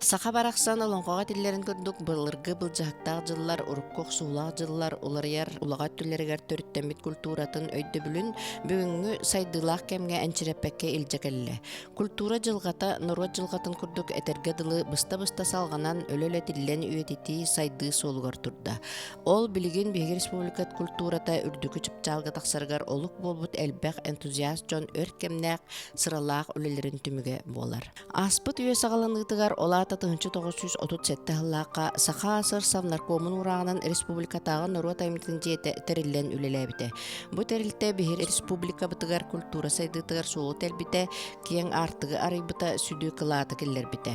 Саха барахсан олоҥхоҕо этиллэрин курдук былыргы былдьаһыктаах дьыллар, урукку охсуулаах дьыллар уларыйар улаҕа өттүлэригэр төрүттэммит культуратын өйдөбүлүн бүгүҥҥү сайдыылаах кэмҥэ энчирэппэккэ илдьэ кэллэ. Культура дьылҕата норуот дьылҕатын курдук этэргэ дылы быста-быста салҕанан өлө-өлө тиллэн үйэтитии сайдыы суолугар турда. Ол билигин биһиги республикат культурата үрдүкү чыпчаалга тахсарыгар олук буолбут элбэх энтузиаст дьон өр кэмнээх сыралаах үлэлэрин түмүгэ буолар. Ааспыт үйэ саҕаланыытыгар, ол аата 1937 сыллаахха Саха АССР Совнаркомун уурааҕынан республикатааҕы норуот айымньытын дьиэтэ тэриллэн үлэлээбитэ. Бу тэрилтэ биһиги республикабытыгар культура сайдыытыгар суолу тэлбитэ, киэҥ аартыгы арыйбыта, сүдү кылааты киллэрбитэ.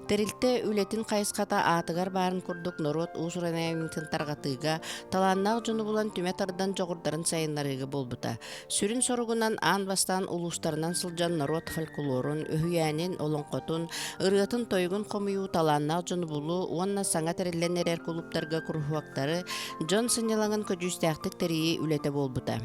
Тэрилтэ үлэтин хайысхата аатыгар баарын курдук норуот уус-уран айымньытын тарҕатыыга, талааннаах дьону булан түмэ тардан дьоҕурдарын сайыннарыыга буолбута. Сүрүн соругунан аан бастаан улуустарынан сылдьан норуот фольклорун, үһүйээнин, олоҥхотун, ырыатын-тойугун хомуйуу, талааннаах дьону булуу уонна саҥа тэриллэн эрэр кулууптарга куруһуоктары, дьон сынньалаҥын көдьүүстээхтик тэрийии үлэтэ буолбута.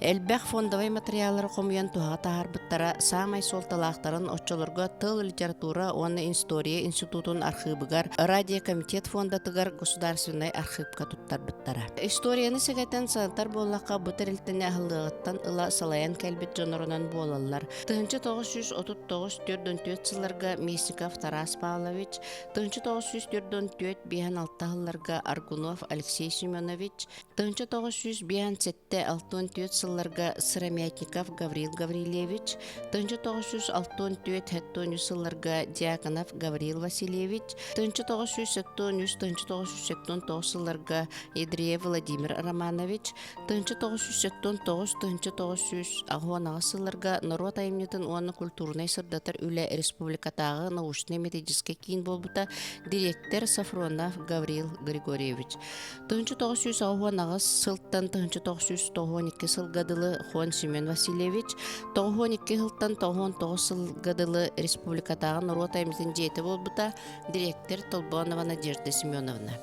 Элбэх фондовай матырыйааллары хомуйан туһаҕа таһаарбыттара саамай суолталаахтарын оччолорго тыл, литература уонна история институтун архыыбыгар, радиокомитет фондатыгар государственнай архыыпка туттарбыттара. Историяны сэгэтэн санатар буоллахха, бу тэрилтэни аһыллыаҕыттан ыла салайан кэлбит дьоннорунан буолаллар. 1939-44 сылларга Местников Тарас Павлович, 1944-56 сылларга Аргунов Алексей Семенович, 1957-64 сылларга Сыромятников Гаврил Гаврильевич, 1964-73 сылларга Дьяконов Гаврил Васильевич, 1973-1979 сылларга Ядреев Владимир Романович, 1979-1988 сылларга норуот айымньытын уонна культурнай сырдатар үлэ республикатааҕы научнай-методическай киин буолбута, дириэктэр Сафронов Гаврил Григорьевич. 1998 сылтан 1992 сылга дылы Хон Семен Васильевич, 92 сылтан 99 сылга дылы республикатааҕы норуот айымньытын дьиэтэ буолбута, дириэктэр Толбонова Надежда Семеновна.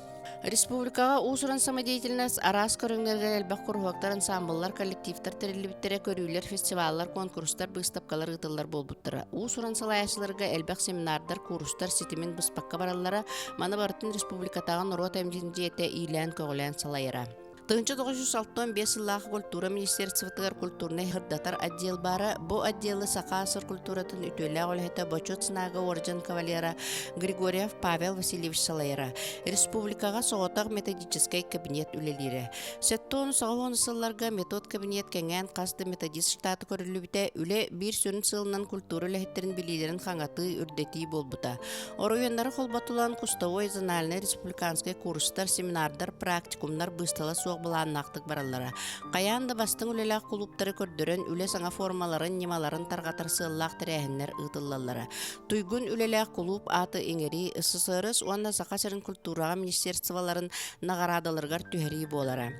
Республикаҕа уус-уран самодеятельность араас көрүҥнэригэр элбэх куруһуоктар, ансамбллар, коллективтар тэриллибиттэрэ, көрүүлэр, фестиваллар, куонкурустар, быыстапкалар ыытыллар буолбуттара. Уус-уран салайааччыларга элбэх семинардар, куурустар ситимин быспакка бараллара, маны барытын республикатааҕы норуот айымньытын дьиэтэ иилээн-көҕүлээн салайара. 1965 сыллаах культура министерствотыгар культурнай сырдатар отдел баара. Бу отделы Саха АССР культуратын үтүөлээх үлэһитэ Бочуот Снаага уордьан кавалера Григорьев Павел Васильевич салайара. Республикаҕа соҕотох методическай кабинет үлэлиирэ. 70-80 сылларга метод кабинет кэҥээн хас да методист штата көрүллүбүтэ, үлэ биир сүрүн сыалынан культура үлэһиттэрин билиилэрин хаҥатыы, үрдэтии буолбута. Оройуоннары холботулан кустовой, зональнай, республиканскай курстар, семинардар, практикумнар быыстала суох былааннаахтык бараллара. Хайаан да бастыҥ үлэлээх кулууптары көрдөрөн, үлэ саҥа формаларын, ньымаларын тарҕатар сыаллаах тэрээһиннэр ыытыллаллара. Туйгун үлэлээх кулууп ааты иҥэрии СССР уонна Саха сирин культураҕа министерстволарын наҕараадаларыгар түһэрии буолара.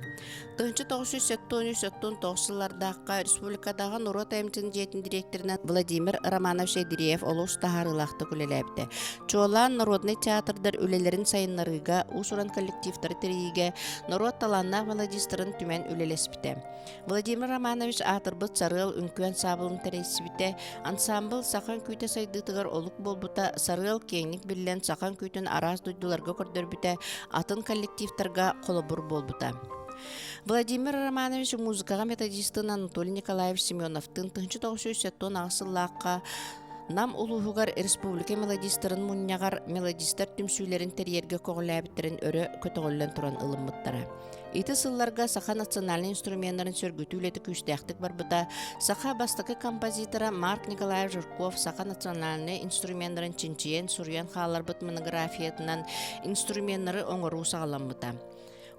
1973-79 сыллардаахха республикатааҕы норуот айымньытын дьиэтин дириэктэринэн Владимир Романович Ядреев олус таһаарыылаахтык үлэлээбитэ. Чуолаан народнай театрдар үлэлэрин сайыннарыыга, уус-уран коллективтары тэрийиигэ норуот талааннаах мелодистарын түмэн үлэлэспитэ. Владимир Романович аатырбыт Сарыал үҥкүү ансаамбылын тэрийсибитэ, ансаамбыл саха үҥкүүтэ сайдыытыгар олук буолбута, Сарыал киэҥник биллэн саха үҥкүүтүн араас дойдуларга көрдөрбүтэ, атын коллективтарга холобур буолбута. Владимир Романович музыкаҕа методистын Анатолий Николаевич Семеновтыын 1978 сыллаахха Нам улууһугар республика мелодистарын мунньаҕар мелодистар түмсүүлэрин тэрийэргэ көҕүлээбиттэрин өрө көтөҕүллэн туран ылыммыттара. Ити сылларга саха национальнай инструменнарын сөргүтүү үлэтэ күүстээхтик барбыта. Саха бастакы композитора Марк Николаев Жирков саха национальнай инструменнарын чинчийэн суруйан хаалларбыт монографиятынан инструменнары оҥоруу саҕаламмыта.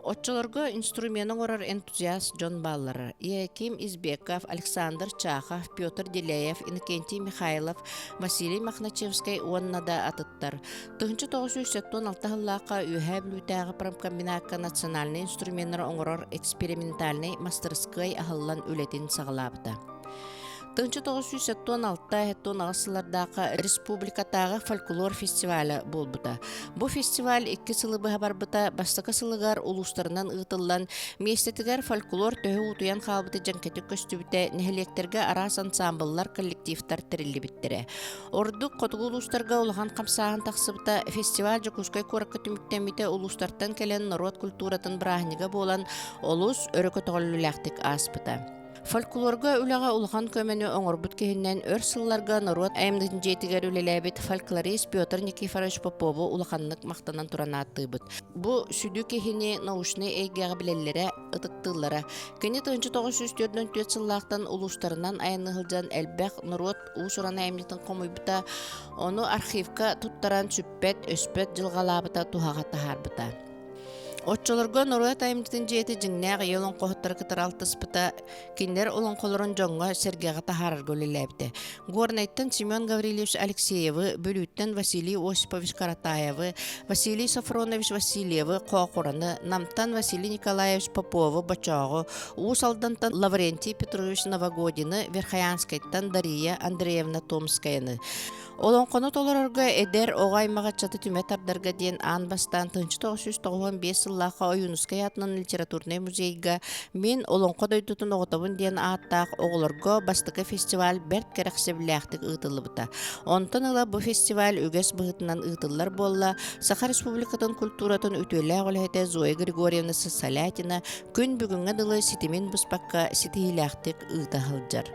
Оччолорго инструмены оҥорор энтузиаст дьон бааллара. Яким Избеков, Александр Чахов, Петр Деляев, Иннокентий Михайлов, Василий Мохначевскай уонна да атыттар. 1976 сыллаахха Үөһээ Бүлүүтээҕи промкомбинакка национальнай инструменнары оҥорор экспериментальнай мастарыскыай аһыллан үлэтин саҕалаабыта. 1976-78 сыллардаахха республикатааҕы фольклор фестиваля буолбута. Бу фестиваль икки сылы быһа барбыта. Бастакы сылыгар улуустарынан ыытыллан, миэстэтигэр фольклор төһө уутуйан хаалбыта дьэҥкэтик көстүбүтэ, нэһилиэктэргэ араас ансаамбыллар, коллективтар тэриллибиттэрэ. Ордук хотугу улуустарга улахан хамсааһын тахсыбыта, фестиваль Дьокуускай куоракка түмүктэммитэ улуустартан кэлэн норуот культуратын бырааһынньыга буолан олус өрө көтөҕүллүүлээхтик ааспыта. Фольклорга үлэҕэ улахан көмөнү оҥорбут киһинэн өр сылларга норуот айымньытын дьиэтигэр үлэлээбит фольклорист Петр Никифорович Попову улаханнык махтанан туран ааттыыбыт. Бу сүдү киһини научнай эйгэҕэ билэллэрэ, ытыктыыллара. Кини 1944 сыллаахтан улуустарынан айанныы сылдьан элбэх норуот уус-уран айымньытын хомуйбута, ону архивка туттаран сүппэт, өспөт дьылҕалаабыта туһаҕа таһаарбыта. Оччолорго норуот айымньытын дьиэтэ дьиҥнээх ийэ олоҥхоһуттары кытары алтыспыта, кинилэр олоҥхолорун дьоҥҥо-сэргэҕэ таһаарарга үлэлээбитэ. Горнайтан Семен Гаврильевич Алексеевы, Бүлүүттэн Василий Осипович Каратаевы, Василий Софронович Васильевы, Хоокураны, Намтан Василий Николаевич Попову, Бочооҕу, Уус Алдантан Лаврентий Петрович Новогодины, Верхоянскайтан Дария Андреевна Томскаяны, Олоҥхону толорорго эдэр оҕо аймах ыччаты түмэ тардарга диэн аан бастаан 1995 сыллаахха Ойуунускай аатынан литературнай музейга «Мин олоҥхо дойдутун оҕотобун» диэн ааттаах оҕолорго бастакы фестиваль бэрт кэрэхсэбиллээхтик ыытыллыбыта. Онтон ыла бу фестиваль үгэс быһыытынан ыытыллар буолла. Саха Республикатын культуратын үтүөлээх үлэһитэ Зоя Григорьевна Сысолятина күн бүгүҥҥэ дылы ситимин быспакка ситиһиилээхтик ыыта сылдьар.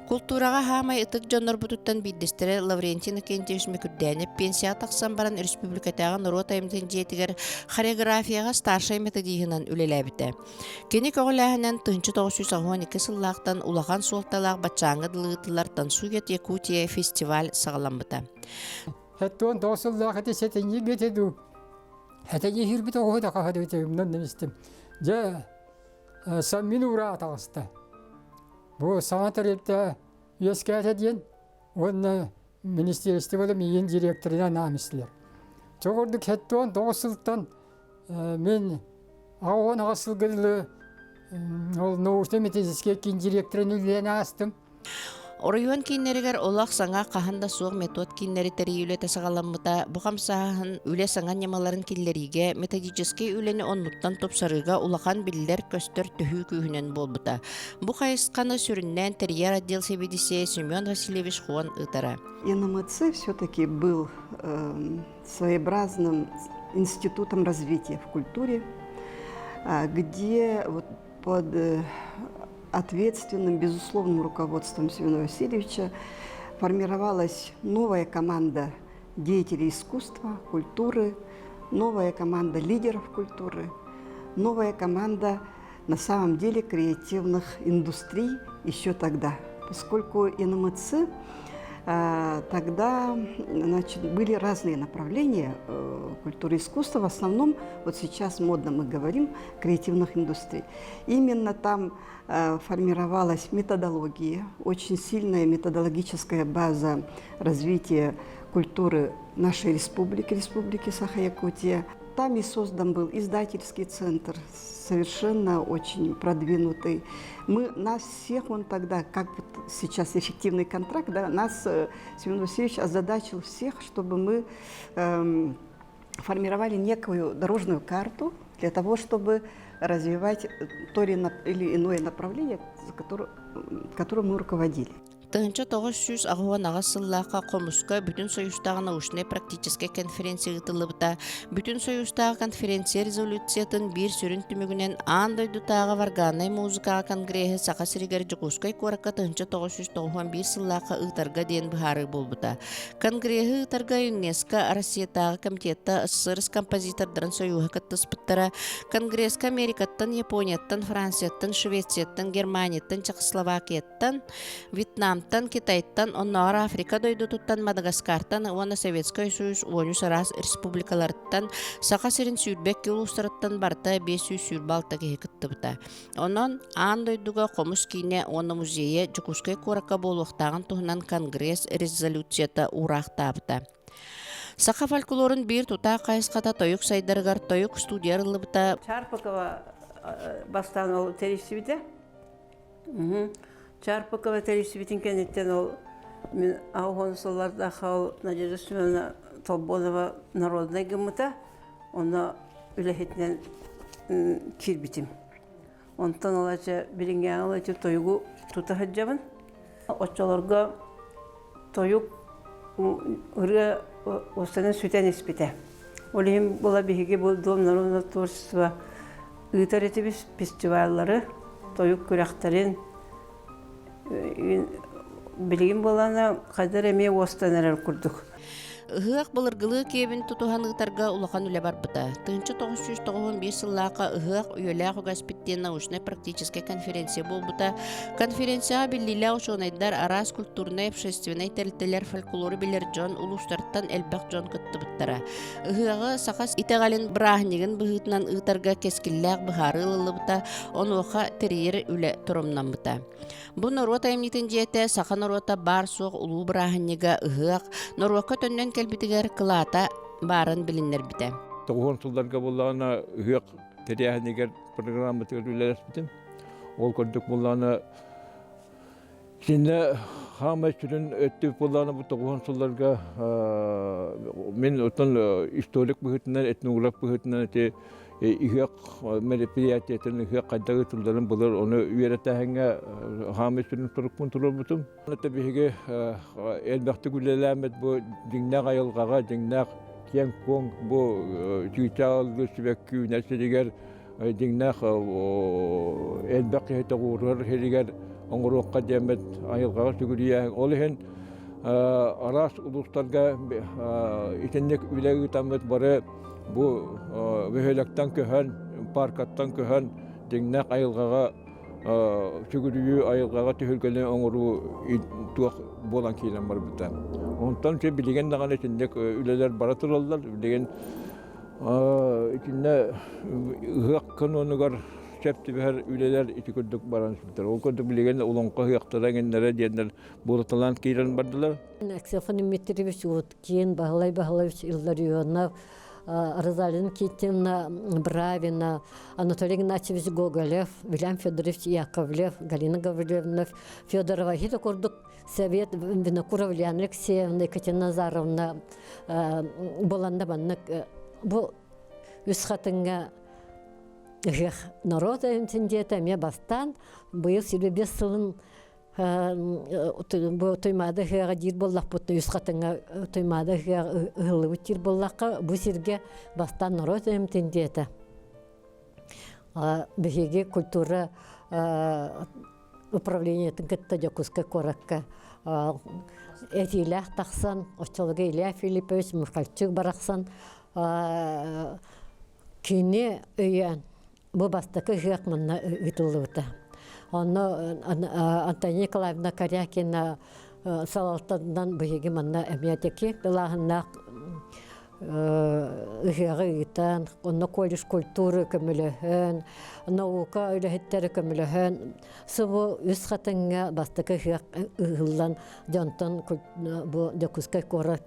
Култуураҕа хаамай ытык дьоннорбутуттан биирдэстэрэ Лаврентий Иннокентьевич Мөкүрдээнэп пенсияҕа тахсан баран республикатааҕы норуот айымньытын дьиэтигэр хореографияҕа старшай методиһынан үлэлээбитэ. Кини көҕүлээһинэн 1982 сыллаахтан улахан суолталаах баччааҥҥа дылы ыытыллар «Танцует Якутия» фестиваль саҕаламмыта. Хэттуон тоҕус сыллаах ити сэтинньи бити дуу. Хэтэньи хирбит оҕуһу да хаһыдыбыт умнан истим. Дьэ, мин ураа таҕыста. Бу саҥа тэрилтэ үөскээтэ диэн уонна министерствода миигин директорынан анаан истилэр. Чоҕурдук 79 сылтан мин 68 сылга дылы ол научно-методический киин директорын үлэлээн аастым. Оройуон кииннэригэр олох саҥа хаһан да суох метод кииннэри тэрийии үлэтэ саҕаламмыта. Бу хамсааһын үлэ саҥа ньымаларын киллэриигэ, методическай үлэни оннуттан тупсарыыга улахан биллэр-көстөр төһүү күүһүнэн буолбута. Бу хайысханы сүрүннээн тэрийэр отдел сэбиэдиссэйэ Семен Васильевич Хуан ыытара. ИНМЦ все-таки был своеобразным институтом развития в культуре, где вот под ответственным, безусловным руководством Семена Васильевича формировалась новая команда деятелей искусства, культуры, новая команда лидеров культуры, новая команда на самом деле креативных индустрий еще тогда, поскольку ИНМЦ тогда, значит, были разные направления культуры и искусства. В основном, вот сейчас модно мы говорим, креативных индустрий. Именно там формировалась методология, очень сильная методологическая база развития культуры нашей республики, Республики Саха-Якутия. Там и создан был издательский центр, совершенно очень продвинутый. Мы, нас всех он тогда, как вот сейчас эффективный контракт, да, нас Семен Васильевич озадачил всех, чтобы мы формировали некую дорожную карту для того, чтобы развивать то или иное направление, которым мы руководили. 1988 сыллаахха Хомуска Бүтүн Союзтааҕы научнай-практическай конференция ыытыллыбыта. Бүтүн Союзтааҕы конференция резолюциятын биир сүрүн түмүгүнэн аан дойдутааҕы варганнай музыкаҕа конгреһы Саха сиригэр Дьокуускай куоракка 1991 сыллаахха ыытарга диэн быһаарыы буолбута. Конгреһы ыытарга ЮНЕСКО Россиятааҕы комитетта СССР композитордарын союһа кыттыспыттара. Конгресска Америкаттан, Японияттан, Францияттан, Швецияттан, Германияттан, Чехословакияттан, Вьетнамтан, Китайтан, оннооҕор Африка дойдутуттан, Мадагаскартан уонна Советскай Союз уонус араас республикаларыттан Саха сирин 22 улуустарыттан барыта 526 киһи кыттыбыта. Онон аан дойдуга хомус киинэ уонна музейа Дьокуускай куоракка буолуохтааҕын туһунан Конгресс резолюцията уураахтаабыта. Саха фольклорун биир тутаах хайысхата тойук сайдарыгар тойук студия арыллыбыта. Чарпыкова бастаан ол тэрийсибитэ. Чаарпыкова тэрийсибитин кэнниттэн ол мин аҕыс сыллардаах ол Надежда Семеновна Толбонова народнай гыммыта, онно үлэһитинэн киирбитим. Онтон ылача билиҥҥээҕи ылача тойугу тута сылдьабын. Оччолорго тойук ырыа уостанан сүтэн испитэ. Ол иһин була биһиги бу Дом народного творчества ыытар этибит фестиваллары, тойук күрэхтэрин. Билигин буолана хайдар эмиэ уостан эрэр курдук. Ыһыах былыргылыы киэбин тутуһан ыытарга улахан үлэ барбыта. 1995 сыллаахха ыһыах үйэлээх үгэспит диэн научнай-практическай конференция буолбута. Конференцияҕа биллиилээх учуонайдар, араас культурнай, общественнай тэрилтэлэр, фольклору билэр дьон, улуустартан элбэх дьон кыттыбыттара. Ыһыаҕы саха итэҕэлин бырааһынньыгын быһыытынан ыытарга кэскиллээх быһаарыы ылыллыбыта, онуоха тэрийэр үлэ торумнаммыта. Бу норуот айымньытын дьиэтэ саха норуота баар-суох улуу бырааһынньыга ыһыах, норуокка төннөн кэлбитигэр кылаата баарын билиннэрбитэ. Тоҕуһун сылларга буоллаҕына ыһыах тэрээһинигэр программатыгар үлэлэспитим. Ол курдук буоллаҕына Синне хаамай сүрүн өттүк буоллаҕына бу тоҕуһун сылларга мин оттон историк быһыытынан, этнограф быһыытынан ити ыһыах мероприятиетын ыһыах хайдах ыытылларын былыр ону үөрэтээһиҥҥэ хаамай сүрүн турукпун туруорбутум. Это биһиги элбэхтик үлэлээммит бу дьиҥнээх айылҕаҕа, дьиҥнээх киэҥ-куоҥ бу чыычааллыы сибэкки үүнэр сиригэр дьиҥнээх элбэх киһи тоҕуоруһар сиригэр оҥоруохха диэммит айылҕаҕа сүгүрүйэ. Ол иһин араас улуустарга итинник үлэ ыытаммыт бары бу бөһүөлэктэн көһөн, паркаттан көһөн дьиҥнээх айылҕаҕа сүгүрүйүү, айылҕаҕа түһүлгэни оҥоруу туох буолан киирэн барбыта. Онтон билигин даҕаны итинник үлэлэр бара тураллар. Билигин Итиннэ ыһыах канонугар сөп түбэһэр үлэлэр ити курдук баран испиттэр. Ол курдук билигин олоҥхо ыһыахтара эҥиннэрэ диэннэр буолуталаан киирэн бардылар. Ксенофонт Дмитриевич Уткин, Баһылай Баһылаевич Илларионов, Розалина Никитина Бравина, Анатолий Игнатьевич Гоголев, Вильям Федорович Яковлев, Галина Гаврильевна Федорова хит курдук Совет Винокуров Ульяна Алексеевна, Екатерина Назаровна буоланда маннык бу үс хатыҥҥа ыһыах норуот өйүмтүн диэтэ эмиэ бастаан быйыл 25 сылын бу Туймаада ыһыаҕа диир буоллахпытына үс хатыҥҥа Туймаада ыһыаҕа ыһыллыбыт диир буоллахха бу сиргэ бастаан норуот өйүмтүн диэтэ биһиги культура управлениетын кытта Дьокуускай куоракка этиилээх тахсан, оччолорго Илья Филиппович Михальчук барахсан кини өйөөн бу бастакы ыһыах манна ыытыллыбыта. Онно Антонина Николаевна Корякина салалтатынан биһиги манна эмиэ теки тылааһыннаах ыһыаҕы ыытан, онно колледж культуры көмөлөһөн, наука үлэһиттэрэ көмөлөһөн, субу үс хатыҥҥа бастакы ыһыах ыһыллан, дьонтон бу Дьокуускай куорат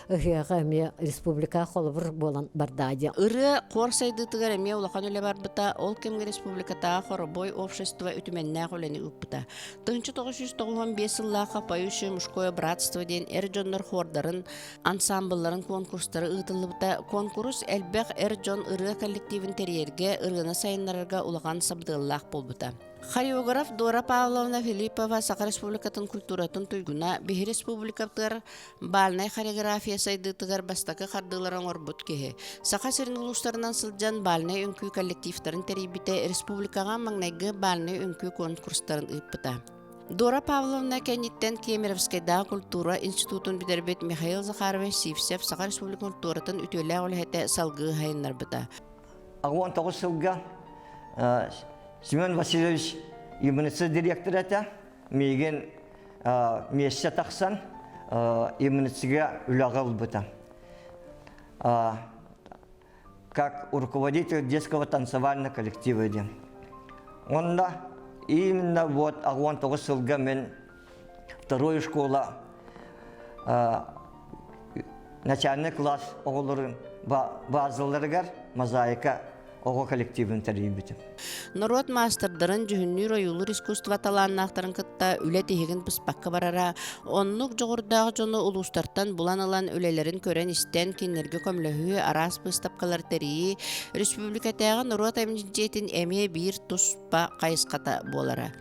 ыһыаҕа эмиэ республика холобур буолан барда диэн. Ырыа хор сайдыытыгар эмиэ улахан үлэ барбыта, ол кэмҥэ республикатааҕы хоробой общество үтүмэннээх үлэни ыыппыта. 1995 сыллаахха «Поющее мужское братство» диэн эр дьоннор хордарын ансаамбылларын куонкурстара ыытыллыбыта. Куонкурус элбэх эр дьон ырыа коллективын тэрийэргэ, ырыаны сайыннарарга улахан сабыдыаллаах буолбута. Хореограф Дора Павловна Филиппова Саха Республикатын культуратын туйгуна, биһи республикатыгар бальнай хореография сайдыытыгар бастакы хардыылары оҥорбут киһи. Саха сирин улуустарынан сылдьан бальнай үҥкүү коллективтарын тэрийбитэ, республикаҕа маҥнайгы бальнай үҥкүү конкурстарын ыыппыта. Дора Павловна кэнниттэн Кемеровскайдааҕы культура институтун бүтэрбит Михаил Захарович Сивцев Саха Республикатын культуратын үтүөлээх үлэһитэ салгыы сайыннарбыта. 19 сылга Семен Васильевич ИМНЦ директора этэ. Миигин миэстэ тахсан ИМНЦ-га үлэҕэ ылбыта. Как руководитель детского танцевального коллектива диэн. Онно именно вот 19 сылга мен второй школа начальный класс оҕолорун базаларыгар мозаика. оҕо коллективын тэрийбитим. Норуот маастардарын дьүһүннүүр ойуулуур искусство талааннаахтарын кытта үлэ тиһигин быспакка барара, оннук дьоҕурдаах дьону улуустартан булан ылан үлэлэрин көрөн-истэн кинилэргэ көмөлөһүү, араас быыстапкалар тэрийии республикатааҕы норуот айымньытын дьиэтин эмиэ биир туспа хайысхата буолара.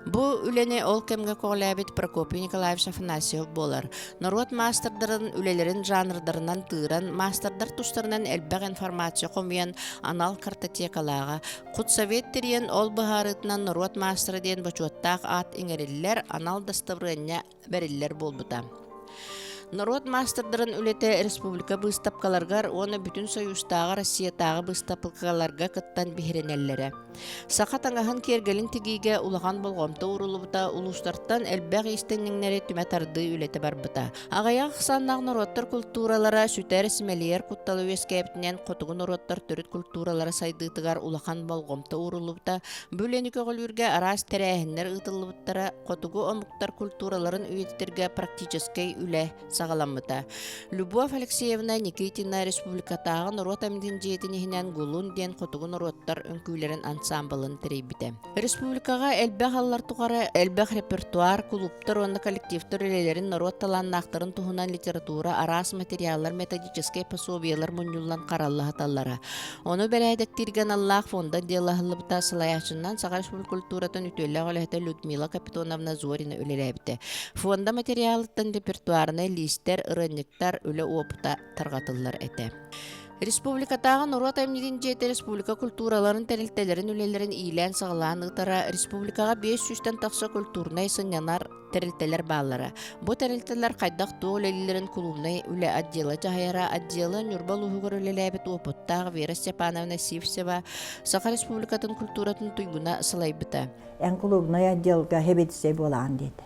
Бу үлэни ол кэмҥэ көҕүлээбит Прокопий Николаевич Афанасьев буолар. Норуот маастардарын үлэлэрин жанрдарынан тыыран, маастардар тустарынан элбэх информация хомуйан анал картотекалааҕа. Худсовет тэрийэн ол быһаарыытынан норуот маастара диэн бочуоттаах аат иҥэриллэр, анал дастабырыанньа бэриллэр буолбута. Норуот маастардарын үлэтэ республика быыстапкаларыгар уонна Бүтүн Союзтааҕы Россиятааҕы быыстапкаларга кыттан биһирэнэллэрэ. Саха таҥаһын киэргэлин тигиигэ улахан болҕомто ууруллубута, улуустартан элбэх иистэнньэҥнэри түмэ тардыы үлэтэ барбыта. Аҕыйах ахсааннаах норуоттар культуралара сүтэр, симэлийэр куттала үөскээбитинэн хотугу норуоттар төрүт культуралара сайдыытыгар улахан болҕомто ууруллубута. Бу үлэни көҕүлүүргэ араас тэрээһиннэр ыытыллыбыттара, хотугу омуктар культураларын үйэтитэргэ практическай үлэ саҕаламмыта. Любовь Алексеевна Никитина республикатааҕы норуот айымньытын дьиэтин иһинэн Гулун диэн хотугу норуоттар үҥкүүлэрин ансаамбылын тэрийбитэ. Республикаҕа элбэх аллар тухары элбэх репертуар, кулууптар уонна коллективтар үлэлэрин норуот талааннаахтарын туһунан литература, араас материаллар, методическай пособиелар мунньуллан харалла сыталлара. Ону бэрээдэктииргэ аналлаах фонда отделаһыллыбыта салайааччынан Саха Республика культуратын үтүөлээх үлэһитэ Людмила Капитоновна Зорина үлэлээбитэ. Фонда материалыттан репертуарнай лиистэр, ырыанньыктар, үлэ уопута тарҕатыллар этэ. Республикатааҕы норуот айымньытын дьиэтэ республика культураларын тэрилтэлэрин үлэлэрин иилээн-саҕалаан ыытара, республикаҕа 500-тэн тахса культурнай сынньанар тэрилтэлэр бааллара. Бу тэрилтэлэр хайдах-туох үлэлииллэрин кулуубунай үлэ отдела дьаһайара, отдела Ньурба улууһугар үлэлээбит уопуттаах Вера Степановна Сивцева Саха Республикатын культуратын туйгуна салайбыта. Эн кулуубунай отделга хэбидиссэй буолаҕын диэтэ.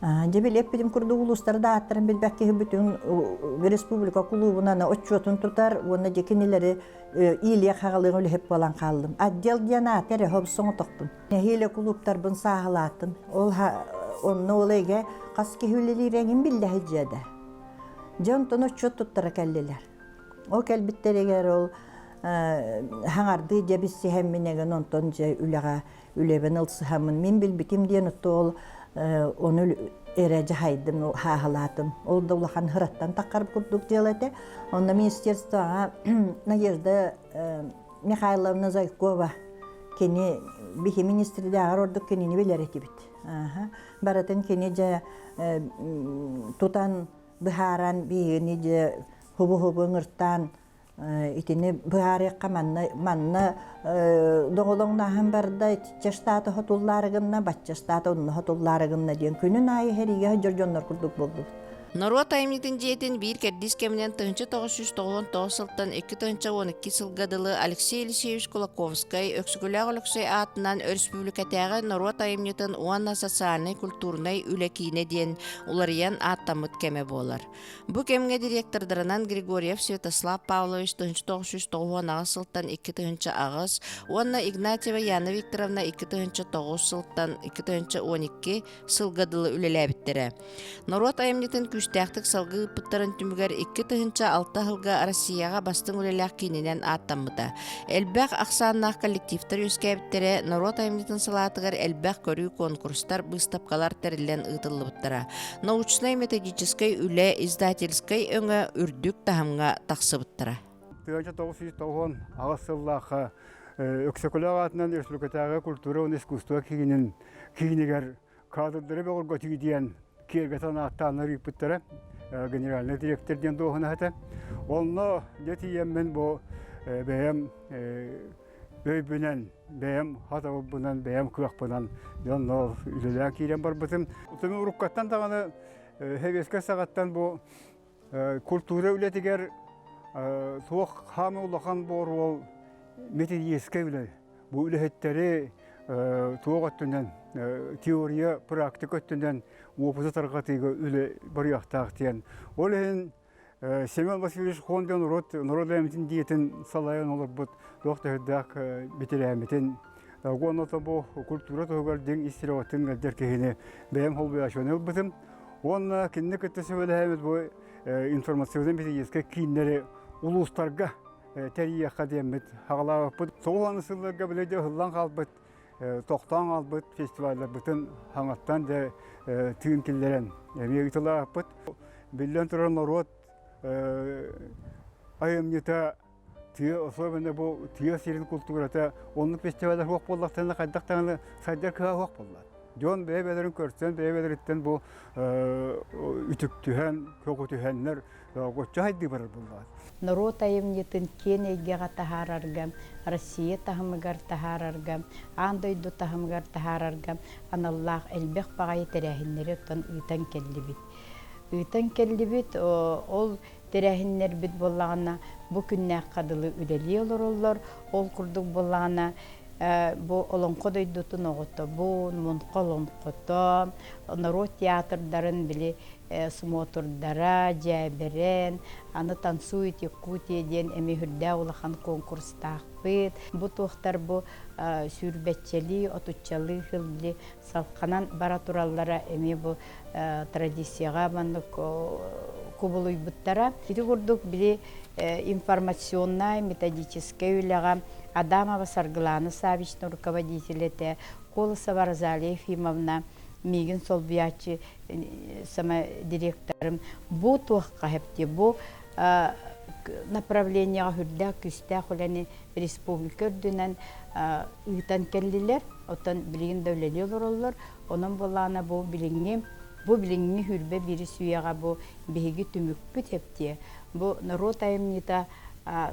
Дьэ били эппитим курдук улуустар да ааттарын билбэт киһи бүтүн республика кулуубунан отчуотун тутар уонна дьэ кинилэри иилиэх хаҕалыах үлэһит буолан хааллым. Отдел диэн аата эрэ хобсоҥотохпун. Нэһиилэ кулууптарбын сааһылаатым. Ол онно ол эгэ хас киһи үлэлиир эҥин биллэ сылдьыа да. Дьэ онтон отчуот туттара кэллилэр. Ол кэлбиттэригэр ол хаҥардыы дьэ билсиһэммин эгэн онтон дьэ үлэҕэ үлэбин ылсыһаммын мин билбитим диэн ол ону эрэ дьаһайдым хааһылаатым. Ол да улахан хыраттан таххар курдук дьыала этэ. Онно министерствоҕа Надежда Михайловна Зайкова кини биһи министрдээҕэр ордук кинини билэр этибит. Барытын кини дьэ тутан быһааран биһигини дьэ хубу-хубу ыҥыртаан итини быһаарыахха манна манна доҕолоҥнааһын барда итиччэ штата хотуллаары гынна бачча штата онно хотуллаары гынна диэн күнүн аайы сэриигэ сылдьар дьоннор курдук буоллубут Норуот айымньытын дьиэтин биир кэрдиис кэминэн 1999 сылтан 2012 сылга дылы Алексей Елисеевич Кулаковскай Өксөкүлээх Өлөксөй аатынан өрөспүүбүлүкэтээҕи норуот айымньытын уонна социальнай-культурнай үлэ киинэ диэн уларыйан ааттаммыт кэмэ буолар. Бу кэмҥэ директордарынан Григорьев Святослав Павлович 1998 сылтан 2008 уонна Игнатьева Яна Викторовна 2009 сылтан 2012 сылга дылы үлэлээбиттэрэ. Норуот айымньытын күүстээхтик салгыы ыыппыттарын түмүгэр 2006 сылга Россияҕа бастыҥ үлэлээх киининэн ааттаммыта. Элбэх ахсааннаах коллективтар үөскээбиттэрэ, норуот айымньытын салаатыгар элбэх көрүү конкурстар, быыстапкалар тэриллэн ыытыллыбыттара. Научнай-методическай үлэ, издательскай өҥө үрдүк таһымҥа тахсыбыттара. 1998 сыллаахха Өксөкүлээх аатынан республикатааҕы культура уонна искусство киинин киинигэр кадрдары бөҕөргөтүү диэн киэргэтэн ааттааннар ыыппыттара генеральный директор диэн дуоһунаһа этэ. Онно дьэ тиийэммин бу бэйэм өйбүнэн, бэйэм хатабылбынан, бэйэм кыахпынан дьонно үлэлээн киирэн барбытым. Отон уруккаттан даҕаны сэбиэскэй саҕаттан бу культура үлэтигэр туох хаамы улахан буоруол методическай үлэ Бу үлэһиттэри туох өттүнэн теория, практика өттүнэн уопуту тарҕатыыга үлэ барыахтаах диэн. Ол иһин Семен Васильевич Хон диэн норуот норуот эмитин диетин салайан олорбут туох төһөрдөөх битирээмитин уонна бу культура туһугар дьиҥ ис сүрэҕиттэн ыалдьар киһини бэйэм холбуйааччыны ылбытым. Уонна кинини кытта сүбэлэһэммит бу информационнай методическай кииннэри улуустарга. тэрийиэххэ диэммит хаҕалаабыппыт. Тоҕус сылларга били дьэ ыһыллан хаалбыт, тохтоон хаалбыт фестивалларбытын хаҥаттан дьэ тыын киллэрэн эмиэ ыытылаабыппыт. Биллэн турар норуот айымньыта тыа особенно бу тыа сирин култуурата оннук фестиваллар суох буоллахтарына хайдах даҕаны сайдар кыаҕа суох буолла. Дьон бэйэ-бэйэлэрин көрсөн, бэйэ-бэйэлэриттэн бу үтүктүһэн, көҕүтүһэннэр оччо хайдыы барар буоллаҕа. Норуот айымньытын киэн эйгэҕэ таһаарарга, Россия таһымыгар таһаарарга, аан дойду таһымыгар таһаарарга аналлаах элбэх баҕайы тэрээһиннэри оттон ыытан кэллибит. Ыытан кэллибит, ол тэрээһиннэрбит буоллаҕына бу күннээххэ дылы үлэлии олороллор. Ол курдук буоллаҕына бу Олоҥхо дойдутун оҕото, бу Муҥха олоҥхото, норуот театрдарын били смотрдара, дьээбэрэн, аны «Танцует Якутия» диэн эмиэ үрдээх улахан конкурстаахпыт. Бу туохтар бу сүүрбэччэлии, отуччалыы сыл били салханан бара тураллара эмиэ бу традицияҕа маннык кубулуйбуттара. Ити курдук били информационнай, методическай үлэҕэ Адамова Саргылана Савична руководитель этэ, Колосова Розалия Ефимовна миигин солбуйааччы сама директорым бу туохха хэпти бу направлениеҕа үрдээх күүстээх үлэни республика үрдүнэн ыытан кэллилэр. Оттон билигин да үлэлии олороллор. Онон буоллаҕына бу билиҥҥи бу билиҥҥи хүрбэ биирис үйэҕэ бу биһиги түмүкпүт эптиэ. Бу норуот айымньыта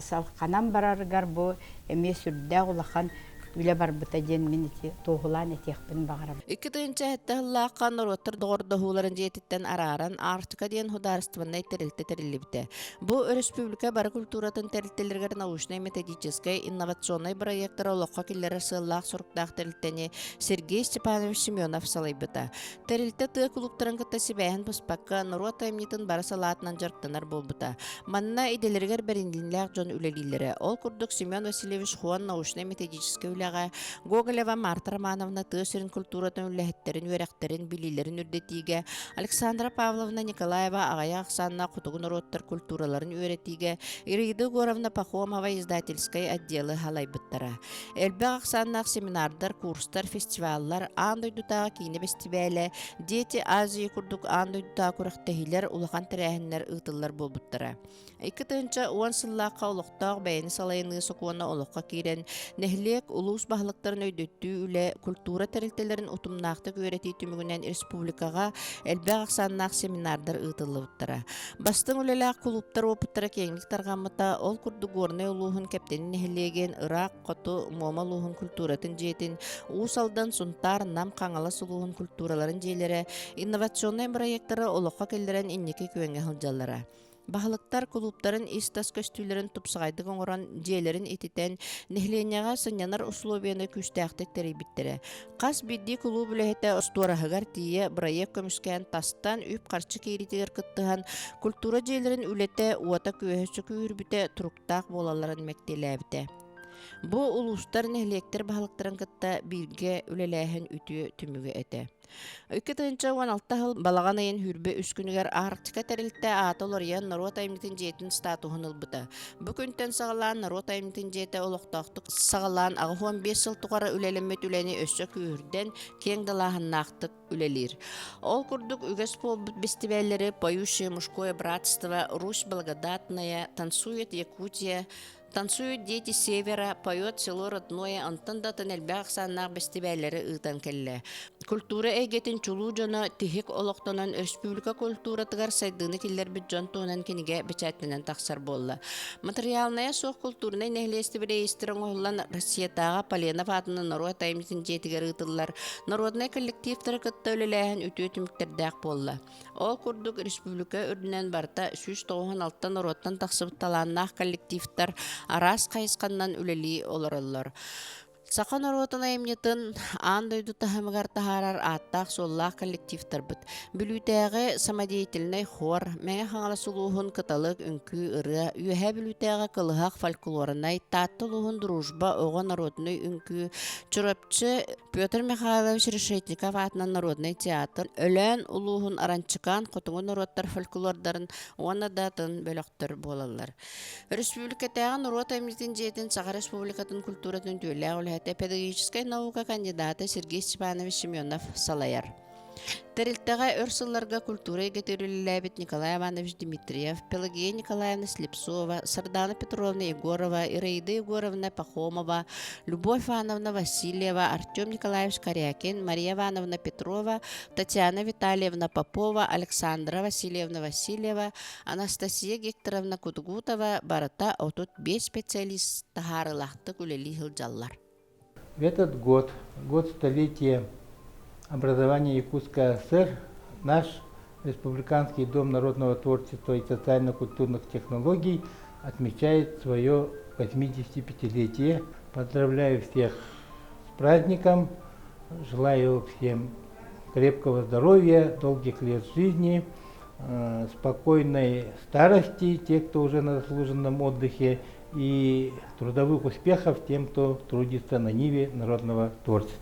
салханан барарыгар бу эмиэ сүрдээх улахан үлэ барбыта диэн мин ити туоһулаан этиэхпин баҕарабын. 2007 сыллаахха норуоттар доҕордоһууларын дьиэтиттэн арааран Арктика диэн судаарыстыбаннай тэрилтэ тэриллибитэ. Бу өрөспүүбүлүкэ бары культуратын тэрилтэлэригэр научнай-методическай, инновационнай бырайыактары олоххо киллэрэр сыаллаах-соруктаах тэрилтэни Сергей Степанович Семенов салайбыта. Тэрилтэ тыа кулууптарын кытта сибээһин быспакка, норуот айымньытын бары салаатынан дьарыктанар буолбута. Манна идэлэригэр бэриниилээх дьон үлэлииллэрэ. Ол курдук Семен Васильевич Хуан научнай-методическай үлэҕэ, Гоголева Марта Романовна тыа сирин культуратын үлэһиттэрин үөрэхтэрин, билиилэрин үрдэтиигэ, Александра Павловна Николаева аҕыйах ахсааннаах хотугу норуоттар культураларын үөрэтиигэ, Ираида Егоровна Пахомова издательскай отделы салайбыттара. Элбэх ахсааннаах семинардар, курстар, фестиваллар, аан дойдутааҕы киинэ бэстибээлэ, Дети Азии курдук аан дойдутааҕы күрэхтэһиилэр, улахан тэрээһиннэр ыытыллар буолбуттара. 2010 сыллаахха олохтоох бэйэни салайыныы сокуона олоххо киирэн, нэһилиэк, улуус баһылыктарын өйдөттүү үлэ, культура тэрилтэлэрин утумнаахтык үөрэтии түмүгүнэн республикаҕа элбэх ахсааннаах семинардар ыытыллыбыттара. Бастыҥ үлэлээх кулууптар уопуттара киэҥник тарҕаммыта, ол курдук Горнай улууһун Кэптэни нэһилиэгин, Ыраах Хоту Муома улууһун культуратын дьиэтин, Уус Алдан, Сунтаар, Нам, Хаҥалас улууһун культураларын дьиэлэрэ инновационнай бырайыактары олоххо киллэрэн инники күөҥҥэ сылдьаллара. Баһылыктар кулууптарын ис-тас көстүүлэрин тупсаҕайдык оҥорон, дьиэлэрин ититэн, нэһилиэнньэҕэ сынньанар усулуобуйаны күүстээхтик тэрийбиттэрэ. Хас биирдии кулууп үлэһитэ остуораһыгар тиийэ бырайыак көмүскээн тастан үп-харчы киириитигэр кыттыһан, культура дьиэлэрин үлэтэ уота-күөһэ сүкүүрбүтэ туруктаах буолалларын мэктиэлээбитэ. Бу улуустар нэһилиэктэр баһылыктарын кытта бииргэ үлэлээһин үтүө түмүгэ этэ. 2016 сыл балаҕан ыйын сүүрбэ үс күнүгэр Арктика тэрилтэ аата уларыйан норуот айымньытын дьиэтин статуһун ылбыта. Бу күнтэн саҕалаан норуот айымньытын дьиэтэ олохтоохтук саҕалаан 85 сыл тухары үлэлэммит үлэни өссө күүһүрдэн, киэҥ далааһыннаахтык үлэлиир. Ол курдук үгэс буолбут бэстибээллэри «Поющее мужское братство», «Русь благодатная», «Танцует Якутия», Танцуют дети севера, поет село родное, онтон да атын элбэх ахсааннаах бэстибээллэри ыытан кэллэ. Культура эйгэтин чулуу дьоно тиһик олохтонон республика культуратыгар сайдыыны киллэрбит дьон туһунан кинигэ бэчээттэнэн тахсар буолла. Материалнайа суох культурнай нэһилиэстибэ реестр оҥоһуллан Россиятааҕы Поленов аатынан норуот айымньытын дьиэтигэр ыытыллар народнай коллективтары кытта үлэлээһин үтүө түмүктэрдээх буолла. Ол курдук республика үрдүнэн барыта 196 норуоттан тахсыбыт талааннаах коллективтар араас хайысханнан үлэлии олороллор. Саха норуотун айымньытын аан дойду таһымыгар таһаарар ааттаах-суоллаах коллективтарбыт Бүлүүтээҕи самодеятельнай хор, Мэҥэ Хаҥалас улууһун Кыталык үҥкүү-ырыа, Үөһээ Бүлүүтээҕи Кылыһах фольклорнай, Таатта улууһун Дружба оҕо норуотунай үҥкүү, Чурапчы. Петр Михайлович Решетников аатынан народнай театр, Өлөөн улууһун Аранчыкаан хотугу норуоттар фольклордарын уонна да атын бөлөхтөр буолаллар. Өрөспүүбүлүкэтээҕи норуот айымньытын дьиэтин Саха Республикатын культуратын үтүөлээх үлэһитэ, педагогическай наука кандидата Сергей Степанович Семенов салайар. Тэрилтэҕэ өр сылларга культура эйгэтигэр үлэлээбит Николай Иванович Дмитриев, Пелагея Николаевна Слепцова, Сардана Петровна Егорова, Ираида Егоровна Пахомова, Любовь Ивановна Васильева, Артем Николаевич Корякин, Мария Ивановна Петрова, Татьяна Витальевна Попова, Александра Васильевна Васильева, Анастасия Гекторовна Кутугутова барыта 35 специалист таһаарыылаахтык үлэлии сылдьаллар. В этот год, год столетия образования Якутской АССР, наш Республиканский дом народного творчества и социально-культурных технологий отмечает свое 85-летие. Поздравляю всех с праздником, желаю всем крепкого здоровья, долгих лет жизни, спокойной старости, те, кто уже на заслуженном отдыхе, и трудовых успехов тем, кто трудится на ниве народного творчества.